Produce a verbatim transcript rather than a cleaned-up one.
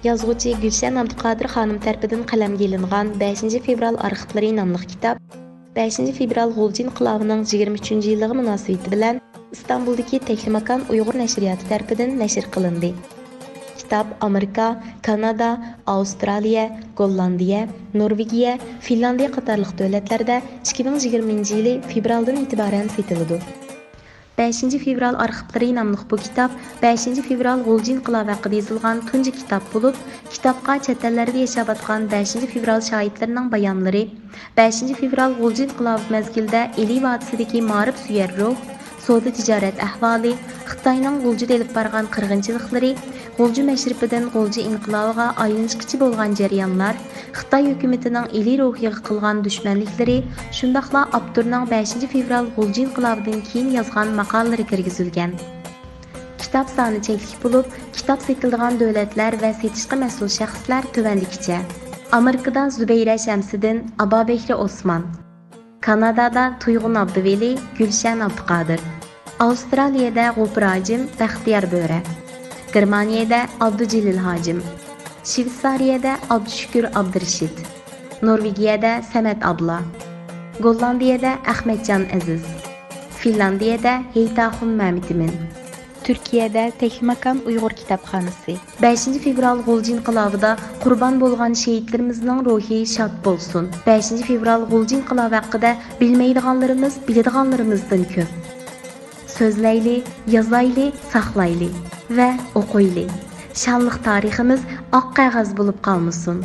يازغۇچى گۈلشەن ئابدۇقادىر خانىم تەرىپىدىن قەلەمگە ئېلىنغان بەشىنچى فېۋرال ئارخىپلىرى ناملىق كىتاب بەشىنچى فېۋرال غۇلجا ئىنقىلابىنىڭ يىگىرمە ئۈچىنچى يىللىقى مۇناسىۋىتى بىلەن ئىستانبۇلدىكى تەكلىماكان ئۇيغۇر نەشرىياتى تەرىپىدىن نەشر قىلىندى. كىتاب ئامېرىكا، كانادا، ئاۋسترالىيە، گوللاندىيە، نورۋېگىيە، فىنلاندىيە قاتارلىق دۆلەتلەردە ئىككى مىڭ يىگىرمىنچى يىلى فېۋرالدىن ئېتىبارەن سېتىلىدۇ. بەشىنچى فېۋرال ئارخىپلىرى ناملىق بۇ كىتاب بەشىنچى فېۋرال غۇلجا ئىنقىلابى ھەققىدە يېزىلغان تۇنجى كىتاب بولۇپ، كىتابقا چەت ئەللەردە ياشاۋاتقان بەشىنچى فېۋرال شاھىتلىرىنىڭ بايانلىرى، بەشىنچى فېۋرال غۇلجا ئىنقىلابى مەزگىلىدە ئىلى ۋادىسىدىكى مائارىپسۆيەر روھ، سودا-تىجارەت ئەھۋالى، خىتاينىڭ غۇلجىدا ئېلىپ بارغان قىرغىنچىلىقلىرى، غۇلجا مەشرىپىدىن غۇلجا ئىنقىلابىغا ئايلىنىشقىچە بولغان جەريانلار، خىتاي ھۆكۈمىتىنىڭ ئىلى روھىغا قىلغان دۈشمەنلىكلىرى، شۇنداقلا ئاپتورنىڭ بەشىنچى فېۋرال غۇلجا ئىنقىلابىدىن كېيىن يازغان ماقالىلىرى كىرگۈزۈلگەن. كىتاب سانى چەكلىك بولۇپ، كىتاب سېتىلىدىغان دۆلەتلەر ۋە سېتىشقا مەسئۇل شەخسلەر تۆۋەندىكىچە: ئامېرىكىدا زۇبەيرە شەمسىدىن، ئابابەكرى ئوسمان. كانادادا تۇيغۇن ئابدۇۋەلى، گۈلشەن ئابدۇقادىر. ئاۋسترالىيەدە غوپۇر ھاجىم، بەختىيار بۆرە. گېرمانىيەدە ئابدۇجېلىل ھاجىم. شۋېتسارىيەدە ئابدۇشۈكۈر ئابدۇرېشىت. نورۋېگىيەدە سەمەت ئابلا. گوللاندىيەدە ئەخمەتجان ئەزىز. فىنلاندىيەدە ھېيتاخۇن مەمتىمىن. تۈركىيەدە تەكلىماكان ئۇيغۇر كىتابخانىسى. بەشىنچى فېۋرال غۇلجا ئىنقىلابىدا قۇربان بولغان شېھىتلىرىمىزنىڭ روھى شاد بولسۇن. بەشىنچى فېۋرال غۇلجا ئىنقىلابى ھەققىدە بىلمەيدىغانلىرىمىز بىلىدىغانلىرىمىزدىن كۆپ. سۆزلەيلى، يازايلى، ساقلايلى ۋە ئوقۇيلى. شانلىق تارىخىمىز ئاق قەغەز بولۇپ قالمىسۇن.